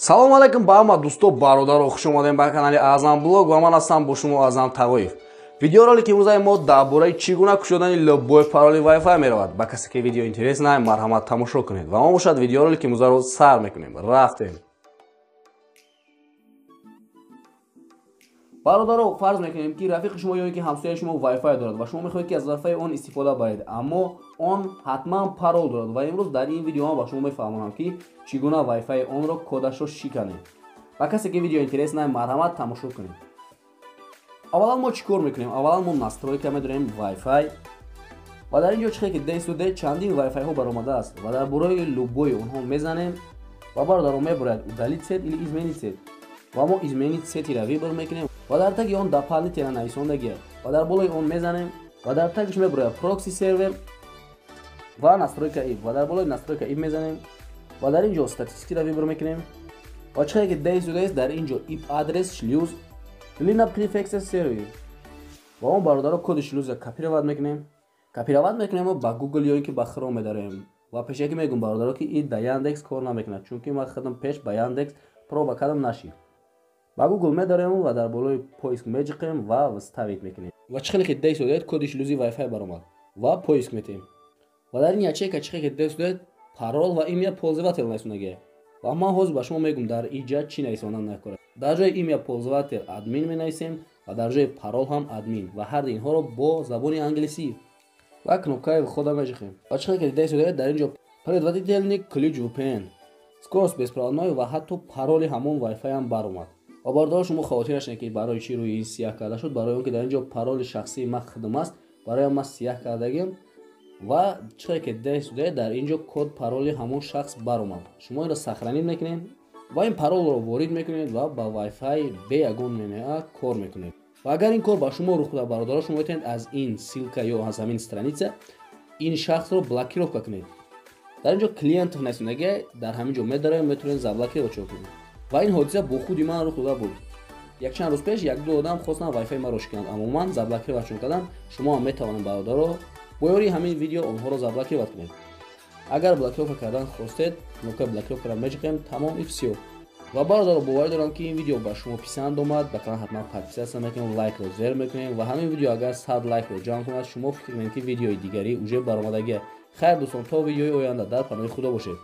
Салом алейкум ба ҳама дӯсто, бародаро, хуш омадем ба канали Аъзам Блог ва ман ҳастам бо шумо Аъзам Тағоев. Видеоролики имрӯзаи мо дар бораи чӣ гуна кушодани любой пароли Wi-Fi меравад. Ба касе ки видео интерес най, марҳамат тамошо кунед. Ва мо бошад видеоролики имрӯзаро сар мекунем. Рафтем. Бародаро, фарз мекунем ки рафиқи шумо ё ин ки ҳамсояи шумо Wi-Fi дорад ва шумо мехоҳед ки аз Wi-Fi он истифода баред, аммо он ҳатман парол дорад ва имрӯз дар ин видео ман ба шумо мефаҳмонам ки чӣ гуна Wi-Fi онро кодашро шиканем. Ба касе ки видео интерес най, марҳамат тамошо кунед. Аввалан мо чӣ кор мекунем? Аввалан мо настройка медорем Wi-Fi ва дар ин ҷо чихе ки дестуде чандин Wi-Fi-ҳо баромадааст ва дар бораи любой онҳо мезанем ва бародаро мебурад удалить сеть или изменить сеть ва мо изменить сеть-ро выбор мекунем ва дар таги он дополнительно нависондагия ва дар болои он мезанем ва дар тагиш мебурад прокси сервер ва настройка IP ва дар болои настройка IP мезанем ва дар ин ҷо статистикиро выбор мекунем ва чихе ки дестудест дар ин ҷо IP адрес шлюз длина префикса сервер ва он бародаро коди шлюза копировать мекунем ва ба Google ё ин ки ба Chrome медарем ва пешакӣ мегӯм бародаро ки ин да Яндекс кор намекунад, чунки ман худам пеш ба Яндекс проба кардам нашид. Ба Google медарем ва дар болои поиск меҷиқем ва вставить мекунем ва чӣ хеле ки дестудед коди шлюзи Wi-Fi баромад ва поиск метем ва дар ин ячейка чӣ хеле ки дестудед парол ва имя пользователь нависондагия ва ман ҳозир ба шумо мегӯм дар иҷа чӣ нависондан накорад. Дар ҷои имя пользователь админ менависем ва дар ҷои парол ҳам админ ва ҳар инҳоро бо забони англисӣ ва кнопкаи входа меҷиқем ва чӣ хеле ки дестудед дар ин ҷо предварительный ключ VPN, скорость беспроводной ва ҳатто пароли ҳамон Wi-Fi ҳам баромад. Ва бародаро, шумо хавотир нашавед ки барои чӣ рӯи ин сияҳ карда шуд, барои он ки дар ин ҷо пароли шахсии ман худам аст, барои ман сияҳ кардагим ва чӣ ки дестуде дар ин ҷо код пароли ҳамон шахс баромад. Шумо инро сохранить мекунед ва ин паролро ворид мекунед ва ба Wi-Fi бе ягон монеа кор мекунед. Ва агар ин кор ба шумо рух дод, бародаро, шумо метавонед аз ин ссылка ё аз ҳамин страница ин шахсро блокировка кунед. Дар ин ҷо клиент нависондагия, дар ҳамин ҷо медароем, метавонед заблокировать кунед. Ва ин ҳодиса бо худи ман рух дода буд. Якчанд рӯз пеш як-ду одам хостанд Wi-Fi маро шикананд, аммо ман заблокировать кардам. Шумо ҳам метавонед бародаро бо ёрии ҳамин видео онҳоро заблокировать кунед. Агар блокировка кардан хостед, кнопкаи блокировкаро меҷиқем, тамом и всё. Ва бародаро, боварӣ дорам ки ин видео ба шумо писанд омад. Ба канал ҳатман подписаться мекунем, лайкро зер мекунем ва ҳамин видео агар 100 лайкро ҷамъ кунад, шумо фикр мекунед ки видеои дигарӣ уже баромадагия. Хайр дӯстон, то видеои оянда дар паноҳи Худо бошед.